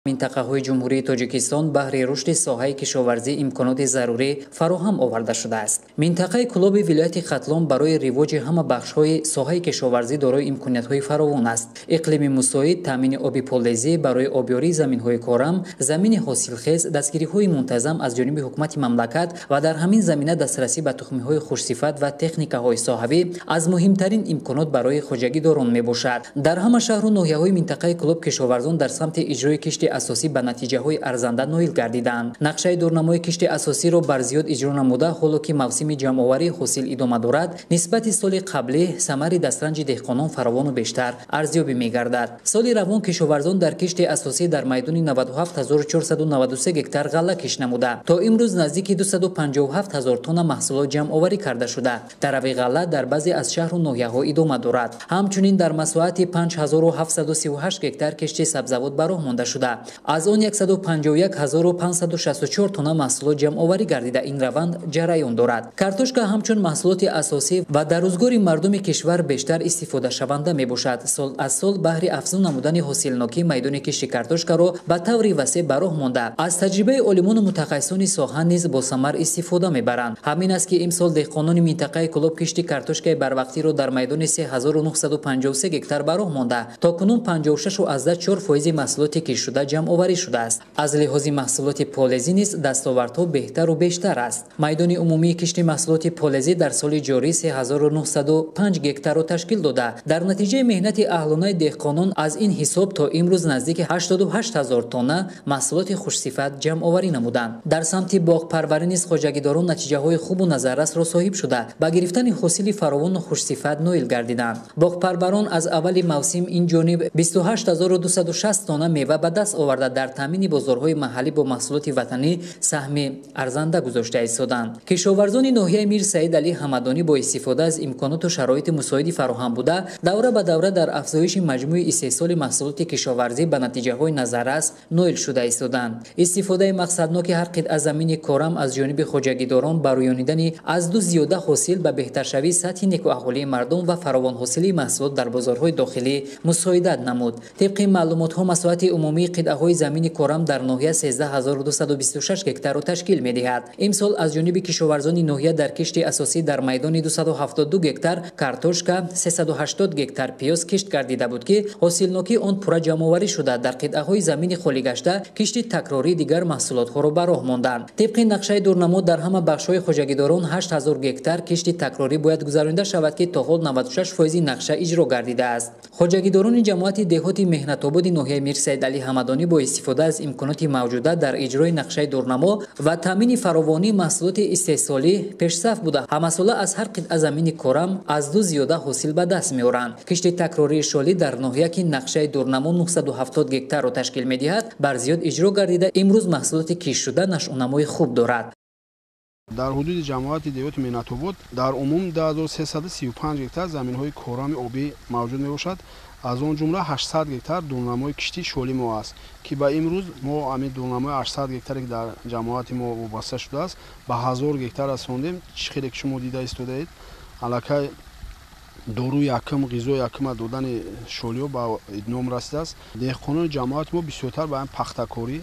Минтақаҳои Ҷумҳурии Тоҷикистон баҳри рушди соҳаи кишоварзӣ имконоти зарурӣ фароҳам оварда шудааст. Минтақаи Кӯлоби вилояти Хатлон барои ривоҷи ҳама бахшҳои соҳаи кишоварзӣ дорои имкониятҳои фаровон аст. Иқлими мусоид, таъмини оби полезӣ барои обёрии заминҳои корам, замини ҳосилхез, дастгириҳои мунтазам аз ҷониби ҳукумати мамлакат ва дар ҳамин замина дастрасӣ ба тухмиҳои хушсифат ва техникаҳои соҳавӣ аз муҳимтарин имконот барои хоҷагидорон мебошад. Дар ҳама шаҳру ноҳияҳои минтақаи Кӯлоб кишоварзон дар самти иҷрои кишти асосӣ ба натиҷаҳои арзанда ноил гардиданд. Нақшаи дурнамои кишти асосиро барзиёд иҷро намуда, ҳоло ки мавсими ҷамъоварии ҳосил идома дорад, нисбати соли қаблӣ самари дастранҷи деҳқонон фаровону бештар арзёбӣ мегардад. Соли равон кишоварзон дар кишти асосӣ дар майдони 97 493 гектар ғалла кишт намуда, то имрӯз наздики 257 ҳазор тонна маҳсулот ҷамъоварӣ карда шуда, дарави ғалла дар баъзе аз шаҳру ноҳияҳо идома дорад. Ҳамчунин дар масоҳати 5738 гектар кишти сабзавот ба роҳ монда шуда, аз он 151 564 тонна маҳсулот ҷамъоварӣ гардида, ин раванд ҷараён дорад. Картошка ҳамчун маҳсулоти асосӣ ва дар рӯзгори мардуми кишвар бештар истифодашаванда мебошад. Сол аз сол баҳри афзун намудани ҳосилнокӣ майдони кишти картошкаро ба таври васеъ ба роҳ монда, аз таҷрибаи олимону мутахассисони соҳа низ босамар истифода мебаранд. Ҳамин аст, ки имсол деҳқонони минтақаи Кӯлоб кишти картошкаи барвақтиро дар майдони 3953 гектар ба роҳ монда, то кунун 56,4 фоизи маҳсулоти киштшуда ҷамъоварӣ шудааст. Аз лиҳози маҳсулоти полезӣ низ дастовардҳо беҳтару бештар аст. Майдони умумии кишти маҳсулоти полезӣ дар соли ҷорӣ 3905 гектарро ташкил дода, дар натиҷаи меҳнати аҳлонаи деҳқонон аз ин ҳисоб то имрӯз наздики 88 ҳазор тонна маҳсулоти хушсифат ҷамъоварӣ намуданд. Дар самти боғпарварӣ низ хоҷагидорон натиҷаҳои хубу назаррасро соҳиб шуда, ба гирифтани ҳосили фаровону хушсифат ноил гардиданд. Боғпарварон аз аввали мавсим ин ҷониб 28 260 тонна мева ба даст оварда, дар таъмини бозорҳои маҳаллӣ бо маҳсулоти ватанӣ саҳми арзанда гузошта истоданд. Кишоварзони ноҳияи Мир Саид Алӣ Ҳамадонӣ бо истифода аз имконоту шароити мусоиди фароҳам буда, давра ба давра дар афзоиши маҷмӯи истеҳсоли маҳсулоти кишоварзӣ ба натиҷаҳои назаррас ноил шуда истоданд. Истифодаи мақсадноки ҳар қитъа замини корам аз ҷониби хоҷагидорон ба рӯёнидани аз ду зиёда ҳосил, ба беҳтаршавии сатҳи некуаҳолии мардум ва фаровонҳосилии маҳсулот дар бозорҳои дохилӣ мусоидат намуд. Тибқи маълумотҳо, масоҳати умумии қитъаҳои замини корам дар ноҳия 13 226 гектарро ташкил медиҳад. Имсол аз ҷониби кишоварзони ноҳия дар кишти асосӣ дар майдони 272 гектар картошка, 380 гектар пиёз кишт гардида буд, ки ҳосилнокии он пурра ҷамъоварӣ шуда, дар қитъаҳои замини холигашта кишти такрории дигар маҳсулотҳоро ба роҳ монданд. Тибқи нақшаи дурнамо дар ҳама бахшҳои хоҷагидорон 8000 гектар кишти такрорӣ бояд гузаронида шавад, ки то ҳол 96 фоизи нақша иҷро гардидааст. Хоҷагидорони ҷамоати деҳоти Меҳнатободи ноҳияи Мирсаид Алӣ Ҳамадонӣ бо истифода аз имконоти мавҷуда дар иҷрои нақшаи дурнамо ва таъмини фаровонии маҳсулоти истеҳсолӣ пешсаф буда, ҳамасола аз ҳар қитъа замини корам аз ду зиёда ҳосил ба даст меоранд. Кишти такрории шолӣ дар ноҳия, ки нақшаи дурнамо 970 гектарро ташкил медиҳад, барзиёд иҷро гардида, имрӯз маҳсулоти киштшуда нашъунамои хуб дорад. Дар ҳудуди ҷамоати деҳоти Меҳнатобод дар умум 2335 гектар заминҳои корами обӣ мавҷуд мебошад. Аз он ҷумла 800 гектар дурнамои кишти шоли мо аст, ки ба имрӯз мо ҳамин дурнамои 800 гектаре, ки дар ҷамоати мо вобаста шудааст, ба 1000 гектар расондем. Чӣ хеле ки шумо дида истодаед, аллакай доруи якум, ғизои якума додани шолиҳо ба итмом расидааст. Деҳқонони ҷамоати мо бисёртар ба пахтакорӣ,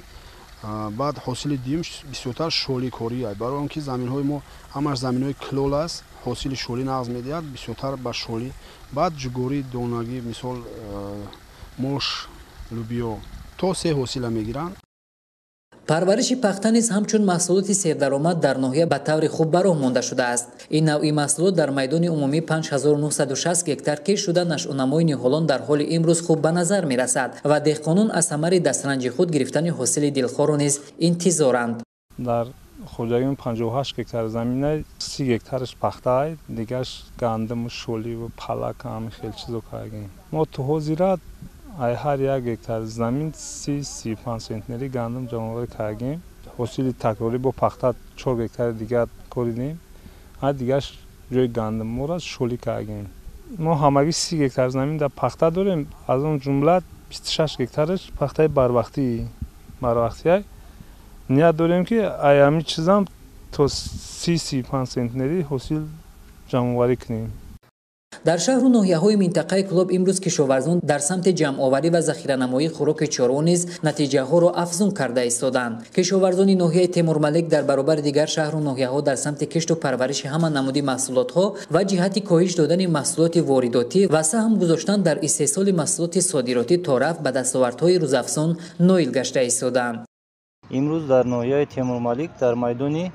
баъд ҳосили дуюм бисёртар шоликорӣ, барои он ки заминҳои мо ҳамаш заминҳои килол аст, ҳосили шолӣ нағз медиҳад, бисёртар ба шолӣ, баъд ҷугорӣ, донагӣ, мисол мош, лӯбиё, то се ҳосила мегиранд. Парвариши пахта низ ҳамчун маҳсулоти сердаромад дар ноҳия ба таври хуб ба роҳ монда шудааст. Ин навъи маҳсулот дар майдони умумӣ 5960 гектар кишт шуда, нашъунамои ниҳолон дар ҳоли имрӯз хуб ба назар мерасад ва деҳқонон аз самари дастранҷи худ гирифтани ҳосили дилхоҳро низ интизоранд. Дар хоҷагиам 58 гектар замина, 30 гектараш пахтаай, дигараш гандуму шоливу палак, ҳами хел чизо кардем. Мо то ҳозира ай ҳар як гектар замин 30-35 центнери гандум ҷамъоварӣ кардем. Ҳосили такрорӣ бо пахта 4 гектари дигар коридем, ҳа, дигараш ҷои гандуммора шолӣ кардем. Мо ҳамагӣ 30 гектар замин дар пахта дорем, аз он ҷумла 26 гектараш пахтаи барвақтӣ барвақтиай. Ният дорем, ки ай ҳамин чизам то 30-35 центнери ҳосил ҷамъоварӣ кунем. Дар шаҳру ноҳияҳои минтақаи Кӯлоб имрӯз кишоварзон дар самти ҷамъоварӣ ва захиранамоии хӯроки чорво низ натиҷаҳоро афзун карда истоданд. Кишоварзони ноҳияи Темурмалик дар баробари дигар шаҳру ноҳияҳо дар самти кишту парвариши ҳама намуди маҳсулотҳо ва ҷиҳати коҳиш додани маҳсулоти воридотӣ ва саҳм гузоштан дар истеҳсоли маҳсулоти содиротӣ то рафт ба дастовардҳои рӯзафзун ноил гашта истодаанд. Имрӯз дар ноҳияи Темурмалик дар майдони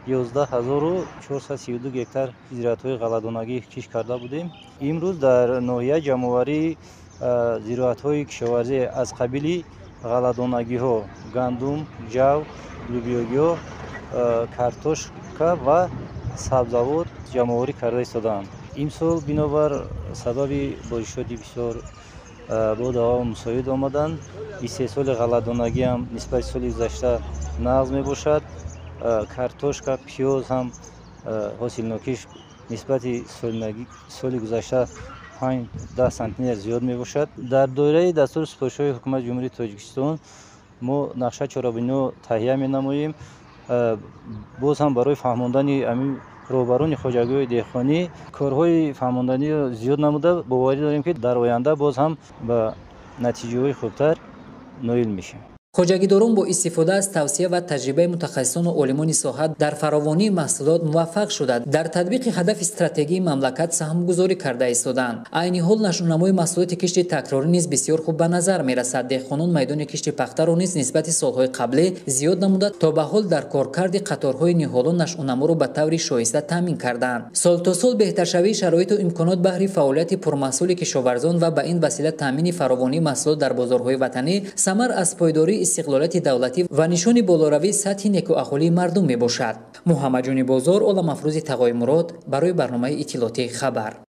11432 гектар зироатҳои ғалладонагӣ кишт карда будем. Имрӯз дар ноҳия ҷамъоварии зироатҳои кишоварзӣ аз қабили ғалладонагиҳо гандум, ҷав, лӯбиёгиҳо, картошка ва сабзавот ҷамъоварӣ карда истодаанд. Имсол бинобар сабаби боришоти бисёр боду ҳаво мусоид омаданд, истеҳсоли ғалладонагӣ ҳам нисбати соли гузашта нағз мебошад. Картошка, пиёз ҳам ҳосилнокиш нисбати соли гузашта 5-10 сантиметр зиёд мебошад. Дар доираи дастуру супоришҳои Ҳукумати Ҷумҳурии Тоҷикистон мо нақша чорабиниҳо таҳия менамоем. Боз ҳам барои фаҳмондани ҳамин роҳбарони хоҷагиҳои деҳқонӣ корҳои фаҳмонданиро зиёд намуда, боварӣ дорем, ки дар оянда боз ҳам ба натиҷаҳои хубтар ноил мешавем. Хоҷагидорон бо истифода аз тавсия ва таҷрибаи мутахассисону олимони соҳа дар фаровонии маҳсулот муваффақ шуда, дар татбиқи ҳадафи стратегии мамлакат саҳмгузорӣ карда истодаанд. Айни ҳол нашъунамои маҳсулоти кишти такрорӣ низ бисёр хуб ба назар мерасад. Деҳқонон майдони кишти пахтаро низ нисбати солҳои қаблӣ зиёд намуда, то ба ҳол дар коркарди қаторҳои ниҳолон нашъунаморо ба таври шоиста таъмин кардаанд. Сол то сол беҳтаршавии шароиту имконот баҳри фаъолияти пурмаҳсули кишоварзон ва ба ин васила таъмини фаровонии маҳсулот дар бозорҳои ватанӣ самар аз пойдории истиқлолияти давлатӣ ва нишони болоравии сатҳи некӯаҳолии мардум мебошад. Муҳаммадҷони Бозор, Оламафрӯзи Тағои Мурод барои барномаи иттилоотии Хабар.